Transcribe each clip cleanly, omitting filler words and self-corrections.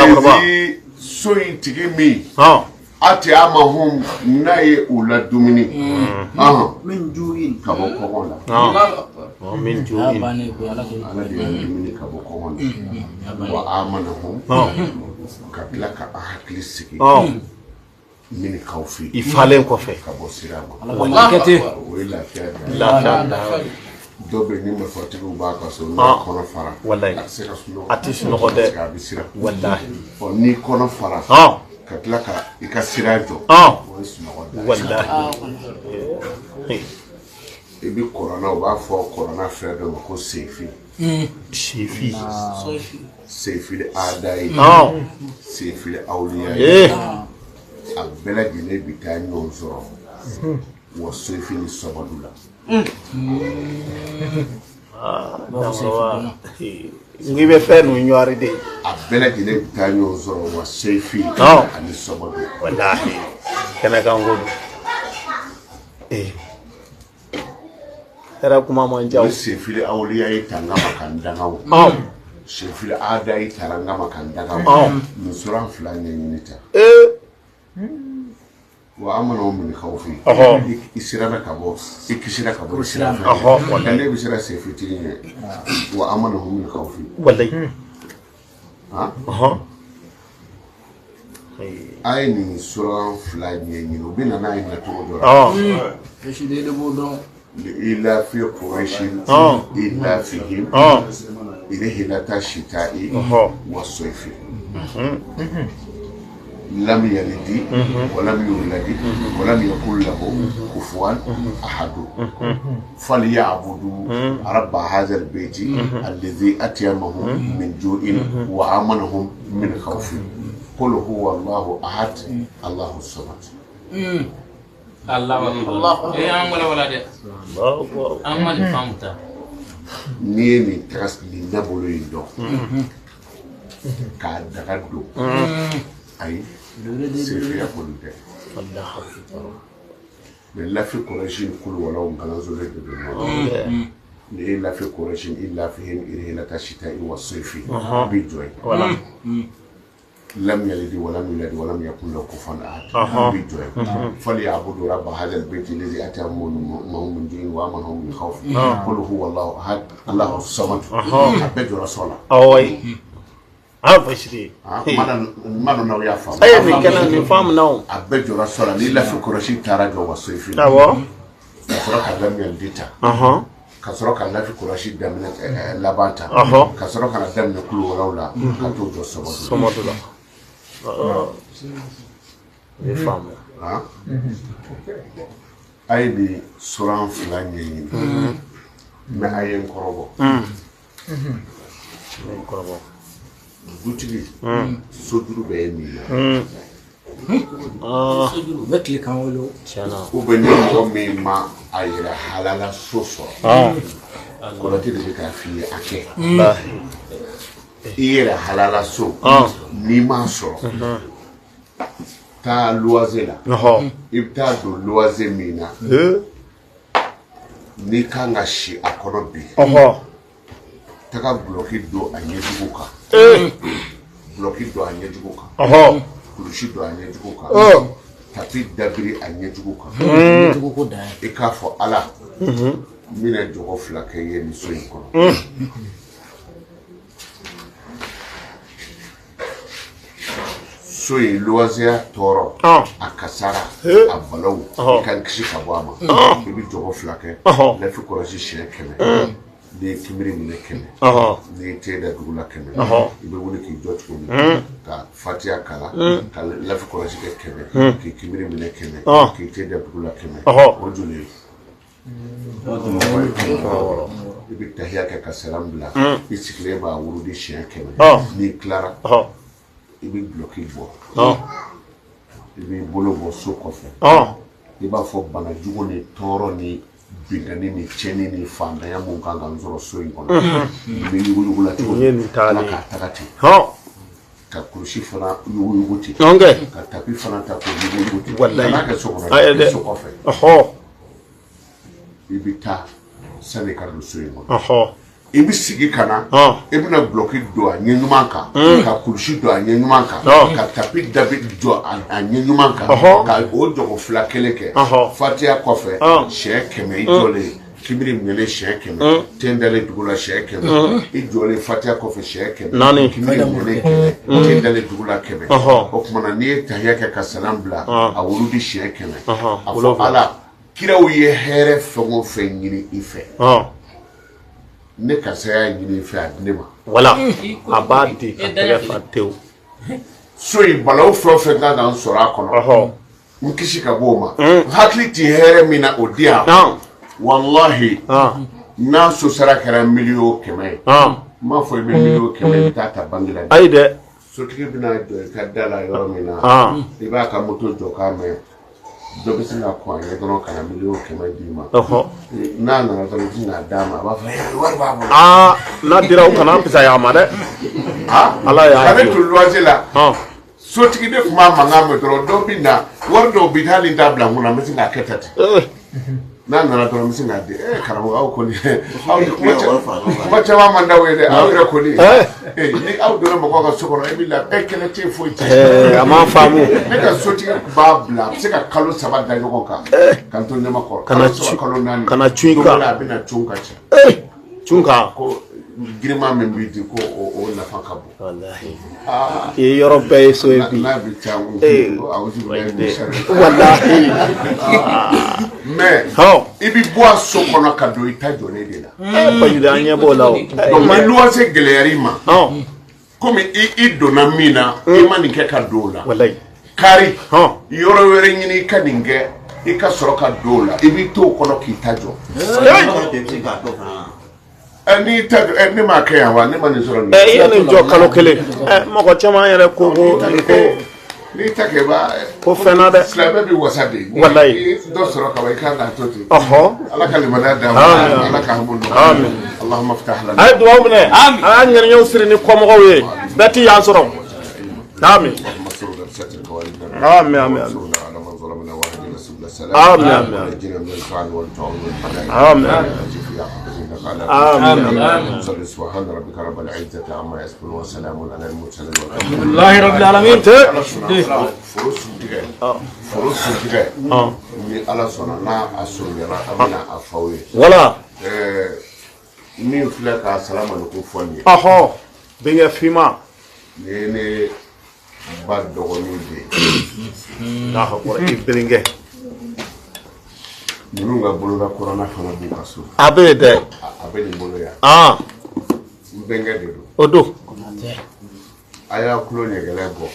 Allazi, so in tigi min, at'amahum, n'a ye u la dumuni, min ju'in, ka bɔ kɔngɔ la. Min ju'in. Ala de ye dumuni ka bɔ kɔngɔ la, wa amanahum, ka tila ka an hakili sigi, min khawfi, I falen kɔfɛ. Ka bɔ siran ma. O ye lafiya dan ye. Lafiya. Dɔ bɛ yen, ni marifatigiw b'a ka so, n'a kɔnɔ fara, Walayi. a tɛ se ka sunɔgɔ. A tɛ sunɔgɔ dɛ. Parce que a bɛ siran. Walahi. Ɔ, n'i kɔnɔ fara, ka tila ka i ka sira jɔ, o ye sunɔgɔ dan ye. Walahi. I bɛ kɔrɔna, u b'a fɔ kɔrɔna fɛn dɔ ma ko sefi. Sefi. Sefili ada ye, sefili awliya ye, a bɛɛ lajɛlen bɛ taa ɲɔgɔn sɔrɔ wa sefi ni sabadu la. Dankɔrɔba, n k'i bɛ fɛn ninnu ɲɔgɔri de. A bɛɛ lajɛlen bɛ taa ɲɔgɔn sɔrɔ wa sefi ani sabadu. Walahi, kɛnɛ kan ko don. Ee, hɛrɛ kuma man ca O o. ye sefili awliya ye ta n kama ka n danga o, sefili ada ye tara n kama ka n danga o. Nin suran fila ɲɛɲini ta. Wa amanahum min khawfi. I siranna ka bɔ, i kisira ka bɔ sira fɛ. Walayi. Ne bɛ siran sefitigi ɲɛ, wa amanahum min khawfi. Walayi. Han? A ye nin suran fila ɲɛɲini, u bɛ na n'a ye nacogo dɔ la. Li'ilafi Quraishin ilafihim rihlata shita'i wa sayfi lam yalidi wa lam yuladi wa lam yakul lahu kufuwan ahadu falyabudu rabba hadha albayti alladhi at'amahum min ju'in wa amanahum min khawfin qul huwa Allahu ahad Allahu samad. Allahu akbar. Eh, an wala wala dɛ. Allahu akbar. An ma nin faamu ta. N'i ye nin taga nin dabolo in dɔn k'a daga don, ayi, sefiya kɔni tɛ. Allahu akbar. Mais lafi kɔrɔsi ni kulu walaw ngalanzole de don ɲɔgɔn. Ni e lafi kɔrɔsi i lafihim irhilata shita'i wa sayfi, i b'i jɔ yen. Wala. Lam yalidi walam yuladi walam yakun lahu kufuwan ahad, i b'i jɔ yen. Falyabudu rabba hadha albayti alladhi at'amahum min ju'in wa amanahum min khawf qul huwa Allahu ahad Allahu samad. A bɛɛ jɔra sɔ la. Awɔ ye. Ah, Bashiri. Ah, ma dɔn n'aw y'a faamu. A ye nin kɛnɛ nin faamu na o. A bɛɛ jɔra sɔ la. Ni lafi kɔrɔsi taara jɔ wa sofi la, ka sɔrɔ ka lam yalidi ta, ka sɔrɔ ka lafi kɔrɔsi daminɛ laban ta, ka sɔrɔ ka na daminɛ kulu wɛrɛw la ka t'o jɔ sɔgɔdu. Sɔmɔdu la. O ye faamu. Ah. A ye nin suran fila ɲɛɲini, mais a ye n kɔrɔbɔ. Ne ye kɔrɔbɔ. Dutigi, sojuru bɛ ye min na, U bɛ tile kan wele. Tiɲɛ na. Ou bien ni mɔgɔ min ma a yɛrɛ halala so sɔrɔ, Kɔrɔti de bɛ k'a f'i ye, a kɛ. Walahi. I yɛrɛ halala so, n'i m'a sɔrɔ, taa luwaze la. I bɛ taa don luwaze min na, n'i kan ka si a kɔnɔ bi, taga gulɔki don a ɲɛjugu kan, gulɔki don a ɲɛjugu kan, kulusi don a ɲɛjugu kan, tapi dabiri a ɲɛjugu kan. Ɲɛjugu ko dan ye. I k'a fɔ Ala, n bɛna jɔgɔ fila kɛ i ye nin so in kɔnɔ. So in luwazeya tɔɔrɔ, a kasara, a balaw, i ka n kisi ka bɔ a ma. I bɛ jɔgɔ fila kɛ, lafi kɔlɔsi siɲɛ 100, n'i ye kinbiri minɛ 100, n'i ye te da dugu la 100, i bɛ wuli k'i jɔ tuguni ka fatiya kalan, ka lafi kɔlɔsi kɛ 100, k'i kinbiri minɛ 100, k'i te da dugu la 100. O joli ye? I bɛ tahiya kɛ ka salam bila, i sigilen b'a wurudi siɲɛ 100. N'i tilara, i bɛ dulɔki bɔ, i b'i bolo bɔ so kɔfɛ, i b'a fɔ bana jugu ni tɔɔrɔ ni binkanni ni tiɲɛni ni faantanya mun kan ka n sɔrɔ so in kɔnɔ, n bɛ yuguyugu la cogo Nin ye min, nin taalen Ala ye. k'a taga ten, ka kurusi fana yuguyugu ten, ka tapi fana ta k'o yuguyugu ten. Walayi. Kan'a kɛ so kɔnɔ, Ayi dɛ, dɛ. so kɔfɛ. I bɛ taa sani ka don so in kɔnɔ. I bɛ sigi ka na, i bɛna dulɔki don a ɲɛ ɲuman kan, ka kulusi don a ɲɛ ɲuman kan, ka tapi dabi jɔ a ɲɛ ɲuman kan, ka o jɔgo fila kelen kɛ. Fatiya kɔfɛ siɲɛ 100 i jɔlen, kibiri minɛlen siɲɛ 100, ten dalen dugu la siɲɛ 100, i jɔlen fatiya kɔfɛ siɲɛ 100, kibiri minɛlen 100, ten dalen dugu la 100. O tuma na n'i ye tahiya kɛ ka salam bila, a wurudi siɲɛ 100. A fɔ Ala, kiraw ye hɛrɛ fɛn o fɛn ɲini i fɛ, ne karisa y'a ɲini i fɛ, a di ne ma. Wala a b'a di ka tɛgɛ fa tewu. So in balawu fɛn o fɛn kan ka n sɔrɔ a kɔnɔ, n kisi ka bɔ o ma. N hakili ti hɛrɛ min na, o di yan. Walahi, n'a so sara kɛra 100 000 000 ye, n m'a fɔ i bɛ 100 000 000 i bɛ taa ta banki la. Ayi dɛ. Sotigi bɛna jɔ i ka da la yɔrɔ min na, i b'a ka moto jɔ k'a mɛn, dɔ bɛ se ka kɔn a ɲɛ dɔrɔn ka na 100 000 000 d'i ma. N'a nana dɔrɔn, i bɛ n'a d'a ma, a b'a fɔ wari b'a bolo. N'a dira o kana fisaya a ma dɛ. Ala y'a ka ne to luwanse la, sotigi de tun b'a mankan mɛn dɔrɔn, dɔ bɛ na, wari dɔw bɛ hali n t'a bila n kunna, n bɛ se k'a kɛ tan ten. N'a nana dɔrɔn, n bɛ se k'a di. Karamɔgɔ, aw kɔni, aw ni kuma caman man d'aw ye dɛ, aw yɛrɛ kɔni. Ni aw donna mɔgɔw ka so kɔnɔ, e bɛ la, kɛlɛ tɛ foyi tɛ. A ma faamu. Ne ka sotigi b'a bila, a bɛ se ka kalo 3 da ɲɔgɔn kan, ka n to ɲɛmakɔrɔ. Kalo 3, kalo 4. Kana cun i kan. A bɛna cun ka ci. Cun kan. Ko girinman min b'i di, ko o nafa ka bon. Walahi. I ye yɔrɔ bɛɛ ye so ye bi. N'a bɛ ca, walahi. Mais i bɛ bɔ a so kɔnɔ ka don i ta jɔlen de la. Bajugu, an ɲɛ b'o la o. Donc ni luwanse gɛlɛyar'i ma, komi i donna min na, i ma nin kɛ ka don o la. Walahi. Kari yɔrɔ wɛrɛ ɲini i ka nin kɛ, i ka sɔrɔ ka don o la, i b'i to o kɔnɔ k'i ta jɔ. N'i ta jɔ, ne m'a kɛ yan wa, ne ma nin sɔrɔ nin. I ye nin jɔ kalo 1. Mɔgɔ caman yɛrɛ ko ko n'i ta kɛ i b'a. Ko fɛn na dɛ. Silamɛ bɛ wasa de. Walayi. I dɔ sɔrɔ ka ban, i kan k'a to ten. Ala ka limaniya d'an ma. Ala ka hami nɔgɔya. Amin. Allahumma ftah lana. A ye dugawu minɛ. A y'a ŋaniyaw siri ni kɔmɔgɔw ye. Bɛɛ ti yan sɔrɔ. Amin. Amin, amin. Amin, amin. Amin. آمين. سبحان ربك رب العزة عما يصفون وسلام على المرسلين والحمد لله رب العالمين. Foro suntigɛ, foro suntigɛ, ni Ala sɔnna n'a a surunyara, an bɛna a fɔ aw ye. Wala. Min filɛ ka salamalekum fɔ nin ye. Bɛnkɛ finman. Nin ye ne ba dɔgɔnin de ye. Allahu akbar, i bɛnkɛ. Ninnu ka bolola kɔrɔna fana b'u ka so. A bɛ yen dɛ. A bɛ nin bolo yan. N bɛnkɛ de don. O don. A y'a tulo ɲɛgɛlɛ bɔ.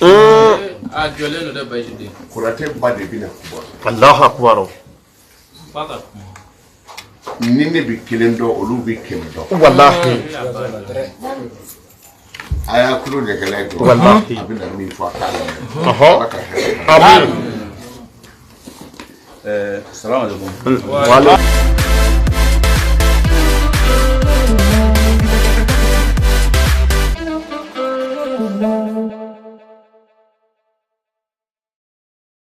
A jɔlen don dɛ, Bayisu den. Konate ba de bɛna kuma. Allahu akbar. Ba ka kuma. Ni ne bɛ 1 dɔn, olu bɛ 100 dɔn. Walahi. A y'a tulo ɲɛgɛlɛ bɔ. Walahi. A bɛna min fɔ, a k'a lamɛn. Ala ka hɛrɛ. Amin. Salamu alaikum. Wala.